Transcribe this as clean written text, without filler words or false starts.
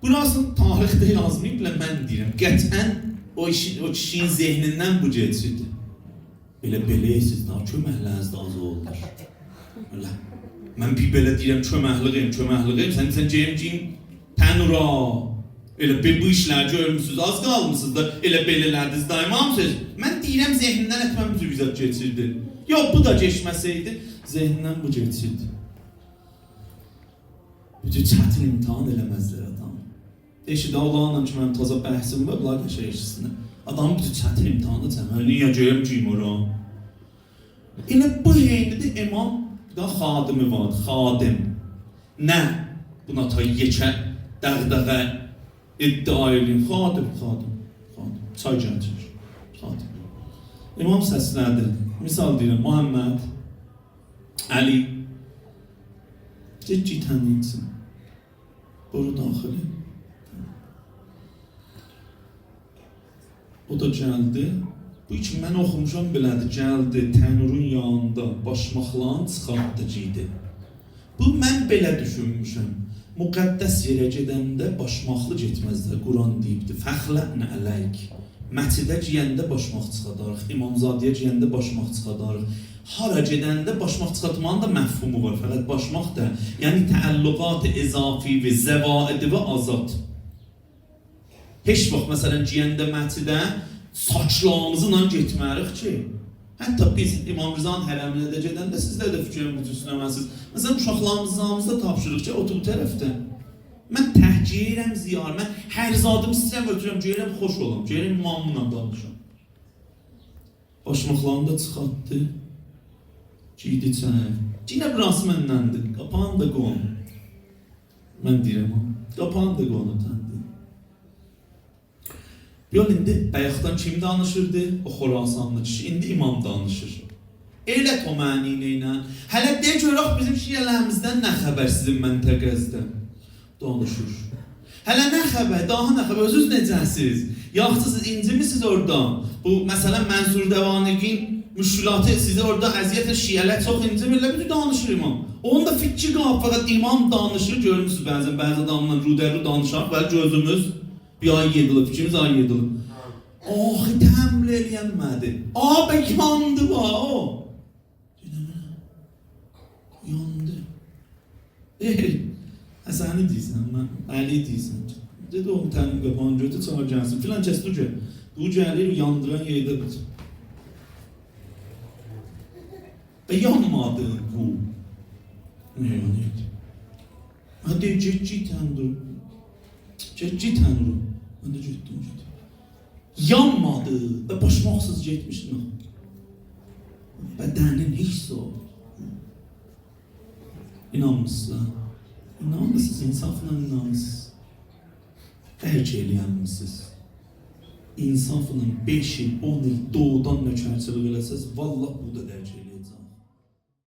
Burasını tarixdə yazmayıblar, mən deyirəm. Qətiyyən o işin, o kişinin zehnindən bu keçirdi. Belə belə siz daha köməkləriniz də az olur. Elə. Mən bir belə deyirəm köməkliyim, köməkliyim. Sən geyim geyim tənura. Elə bir bu işləri görmüsünüz, az qalmısınız da elə belələrdiniz daimamsınız. Mən deyirəm zehnindən etməm bu cür keçirdi. Yox, bu da keçməsəydi, zehnindən bu keçirdi. Bütün çətin imtahan eləməzlər adam. Eşidə Allahla ki, mənim taza bəhsim var, bunlar qəşəng eşitsinlər. Adamın bütün çətin imtahanı cəmə, niyə geyim geyim ora? Elə bu heynidə imam bir daha xadimi var, xadim. Nə buna ta yekə dəğdəğə iddia eləyim. Xadim, xadim, xadim. Çay gətirir. Xadim. İmam səslədi. Misal deyirəm, Muhammed, Əli, get ki tənin için. Boru daxili. O da gəldi. Bu ki mən oxumuşam belədir. Gəldi tənurun yanında başmaqlarını çıxartdı giydi. Bu mən belə düşünmüşəm. Müqəddəs yerə gedəndə başmaqlı getməzlər. Quran deyibdi. Fəxlənə ələyk. Məscidə giyəndə başmaq çıxadarıq, İmamzadəyə giyəndə başmaq çıxadarıq. Hara gedəndə başmaq çıxartmanın da məfhumu var. Fəqət başmaq da, yəni təəlluqat izafi və zəvaid və azad. Heç vaxt məsələn giyəndə məscidə saçlarımızla getmərik ki. Hətta biz İmam Rızanın hərəminə də gedəndə sizlər də fikrin bütünsünəməsiniz. Məsələn uşaqlarımızı tapşırıq ki, otur bu tərəfdə. Mən təhciyirəm ziyar, mən hər zadımı istəyirəm ötürəm, gəlirəm xoş olam, gəlirəm imamımla danışam. Başmaqlarını da çıxartdı. Giydi çənə. Yenə burası məndəndir. Qapağını da qon. Mən deyirəm ha. Qapağını da qon ötəndi. Yol indi bayaqdan kim danışırdı? O Xorasanlı kişi. İndi imam danışır. Elə tomənini ilə. Hələ deyə görək bizim şiələrimizdən nə xəbər sizin məntəqəzdə? Danışır. Hələ nə xəbər, daha nə xəbər, özünüz necəsiz? Yaxşısınız, incimisiniz orada? Bu, məsələn, Mənsur Dəvaniqin müşkülatı sizi orada əziyyət şiələr çox incimirlər, bütün danışır imam. Onun da fikri qalıb, fəqət imam danışır, görmüsünüz bəzən bəzi adamla rudərru danışaq, bəli gözümüz bir ay yedilir, fikrimiz ay yedilir. Axı təml eləyənmədi. A, bə yandı va o. Yandı. Həsəni deyirsən, mən Əli deyirsən. Dedi o tənim qapağını götür, çağır gəlsin. Filan kəs dur gəl. Bu gəlir, yandıran yerdə bitir. Və yanmadı bu. Ne yanıyordu? Hadi get git təndur. Get git təndur. Mən də getdim, getdim. Yanmadı və başmaqsız getmişdim. Bədənin hiss oldu. İnanmısınız? İnanmısınız, insafla inanmısınız. Dərk eləyənmisiniz? İnsafla 5 il, 10 il doğudan nökərçilik eləsəz, vallah bu da dərk eləyəcəm.